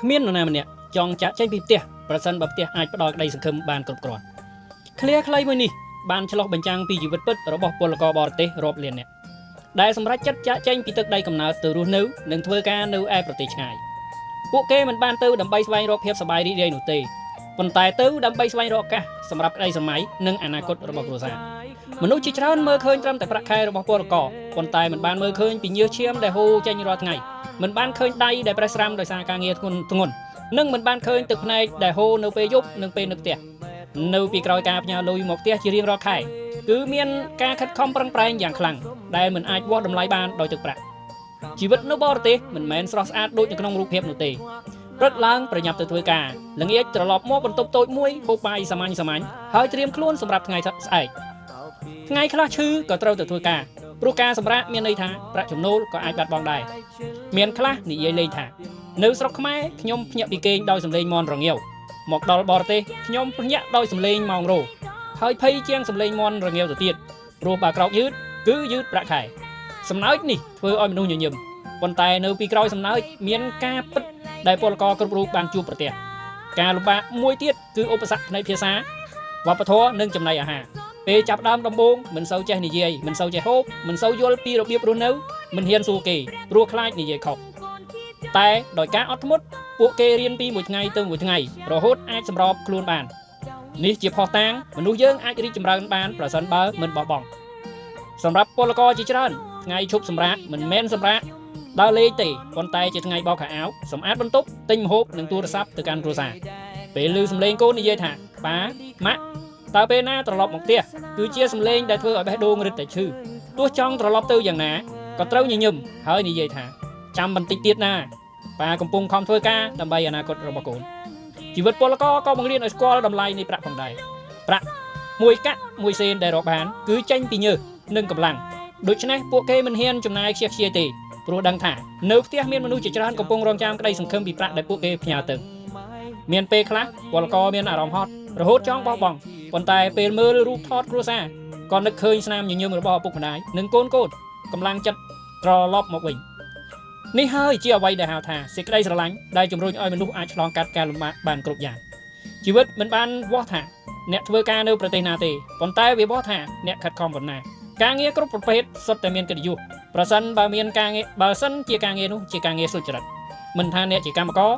គ្មាននរណាម្នាក់ចង់ចាក់ចេញពីផ្ទះប្រសិនបើផ្ទះអាចផ្ដល់ក្តីសង្ឃឹមបានគ្រប់គ្រាន់ឃ្លាខ្លីមួយនេះបានឆ្លុះបញ្ចាំងពីជីវិតពិតរបស់ពលករបរទេសរាប់លាននាក់ដែលសម្រេចចិត្តចាក់ចេញពីទឹកដីកំណើតទៅរស់នៅនិងធ្វើការនៅឯប្រទេសឆ្ងាយពួកគេមិនបានទៅដើម្បីស្វែងរកភាពសប្បាយរីករាយនោះទេប៉ុន្តែទៅដើម្បីស្វែងរកឱកាសសម្រាប់ក្តីស្រមៃនិងអនាគតរបស់គ្រួសារមនុស្សជាច្រើនមើលឃើញត្រឹមតែប្រាក់ខែរបស់ពលករប៉ុន្តែមិនបានមើលឃើញពីញើសឈាមដែលហូរចេញរាល់ថ្ងៃមិនបានឃើញដៃដែលប្រេះស្រាំដោយសារការងារធ្ងន់ធ្ងរនិងមិនបានឃើញទឹកភ្នែកដែលហូរនៅពេលយប់និងពេលនៅផ្ទះនៅពីក្រោយការផ្ញើលុយមកផ្ទះជារៀងរាល់ខែគឺមានការខិតខំប្រឹងប្រែងយ៉ាងខ្លាំងដែលមិនអាចវាស់តម្លៃបានដោយទឹកប្រាក់ជីវិតនៅបរទេសមិនមែនស្រស់ស្អាតដូចនៅក្នុងរូបភាពនោះទេព្រឹកឡើងប្រញាប់ទៅធ្វើការល្ងាចត្រឡប់មកបន្ទប់តូចមួយហូបបាយសាមញ្ញសាមញ្ញហើយត្រៀមខ្លួនសម្រាប់ថ្ងៃស្អែកថ្ងៃខ្លះឈឺក៏ត្រូវទៅធ្វើការព្រោះការសម្រាកមានន័យថាប្រាក់ចំណូលក៏អាចបាត់បង់ដែរមានខ្លះនិយាយលេងថានៅស្រុកខ្មែរខ្ញុំភ្ញាក់ពីគេងដោយសំឡេងមាន់រងាវមកដល់បរទេសខ្ញុំភ្ញាក់ដោយសំឡេងម៉ោងរោហើយភ័យជាងសំឡេងមាន់រងាវទៅទៀតព្រោះបើក្រោកយឺតគឺយឺតប្រាក់ខែសំណើចនេះធ្វើឲ្យមនុស្សញញឹមប៉ុន្តែនៅពីក្រោយសំណើចមានការពិតដែលពលករគ្រប់រូបបានជួបប្រទះការលំបាកមួយទៀតគឺឧបសគ្គផ្នែកភាសាវប្បធម៌និងចំណីអាហារពេលចាប់ដើមដំបូងមិនសូវចេះនិយាយមិនសូវចេះហូបមិនសូវយល់ពីរបៀបរស់នៅមិនហ៊ានសួរគេព្រោះខ្លាចនិយាយខុសតែដោយការអត់ធ្មត់ពួកគេរៀនពីមួយថ្ងៃទៅមួយថ្ងៃរហូតអាចសម្របខ្លួនបាននេះជាភស្តុតាងមនុស្សយើងអាចរីកចម្រើនបានប្រសិនបើមិនបោះបង់សម្រាប់ពលករជាច្រើនថ្ងៃឈប់សម្រាកមិនមែនសម្រាកដើរលេងទេប៉ុន្តែជាថ្ងៃបោកខោអាវសម្អាតបន្ទប់ទិញម្ហូបនិងទូរស័ព្ទទៅកាន់គ្រួសារពេលឮសំឡេងកូននិយាយថាប៉ាម៉ាក់តើពេលណាត្រឡប់មកផ្ទះគឺជាសំឡេងដែលធ្វើឲ្យបេះដូងរឹតតែឈឺទោះចង់ត្រឡប់ទៅយ៉ាងណាក៏ត្រូវញញឹមហើយនិយាយថាចាំបន្តិចទៀតណាប៉ាកំពុងខំធ្វើការដើម្បីអនាគតរបស់កូនជីវិតពលករក៏បង្រៀនឲ្យស្គាល់តម្លៃនៃប្រាក់ផងដែរប្រាក់មួយកាក់មួយសេនដែលរកបានគឺចេញពីញើសនិងកម្លាំងដូច្នេះពួកគេមិនហ៊ានចំណាយខ្ជះខ្ជាយទេព្រោះដឹងថានៅផ្ទះមានមនុស្សជាច្រើនកំពុងរងចាំក្តីសង្ឃឹមពីប្រាក់ដែលពួកគេផ្ញើទៅមានពេលខ្លះពលករមានអារម្មណ៍ហត់រហូតចង់បោះបង់ប៉ុន្តែពេលមើលរូបថតគ្រួសារក៏នឹកឃើញស្នាមញញឹមរបស់ឪពុកម្ដាយនិងកូនកូនកម្លាំងចិត្តត្រឡប់មកវិញនេះហើយជាអ្វីដែលហៅថាសេចក្តីស្រឡាញ់ដែលជំរុញឲ្យមនុស្សអាចឆ្លងកាត់ការលំបាកបានគ្រប់យ៉ាងជីវិតមិនបានវាស់ថាអ្នកធ្វើការនៅប្រទេសណាទេប៉ុន្តែវាវាស់ថាអ្នកខិតខំប៉ុណ្ណាការងារគ្រប់ប្រភេទសុទ្ធតែមានកិត្តិយសប្រសិនបើមានការងារបើសិនជាការងារនោះជាការងារសុចរិតមិនថាអ្នកជាកម្មករ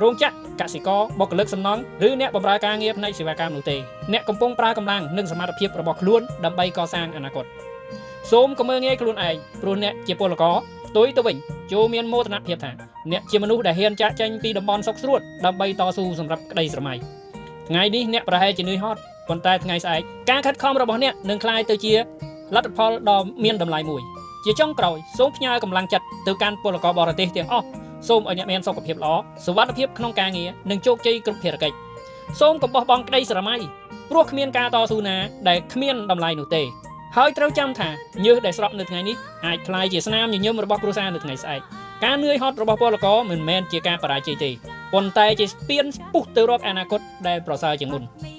រោងចក្រកសិករបុគ្គលិកសំណង់ឬអ្នកបម្រើការងារផ្នែកសេវាកម្មនោះទេអ្នកកំពុងប្រើកម្លាំងនិងសមត្ថភាពរបស់ខ្លួនដើម្បីកសាងអនាគតសូមកុំមើលងាយខ្លួនឯងព្រោះអ្នកជាពលករផ្ទុយទៅវិញចូលមានមោទនភាពថាអ្នកជាមនុស្សដែលហ៊ានចាកចេញពីតំបន់សុខស្រួលដើម្បីតស៊ូសម្រាប់ក្តីស្រមៃថ្ងៃនេះអ្នកប្រហែលជានឿយហត់ប៉ុន្តែថ្ងៃស្អែកការខិតខំរបស់អ្នកនឹងក្លាយទៅជាលទ្ធផលដ៏មានតម្លៃមួយជាចុងក្រោយសូមផ្ញើកម្លាំងចិត្តទៅកាន់ពលករបរទេសទាំងអស់សូមឲ្យអ្នកមានសុខភាពល្អសុវត្ថិភាពក្នុងការងារនិងជោគជ័យគ្រប់ភារកិច្ចសូមកុំបោះបង់ក្តីស្រមៃព្រោះគ្មានការតស៊ូណាដែលគ្មានតម្លៃនោះទេហើយត្រូវចាំថាញើសដែលស្រក់នៅថ្ងៃនេះអាចក្លាយជាស្នាមញញឹមរបស់គ្រួសារនៅថ្ងៃស្អែកការនឿយហត់របស់ពលករមិនមែនជាការបរាជ័យទេប៉ុន្តែជាស្ពានស្ពុះទៅរកអនាគតដែលប្រសើរជាងមុន។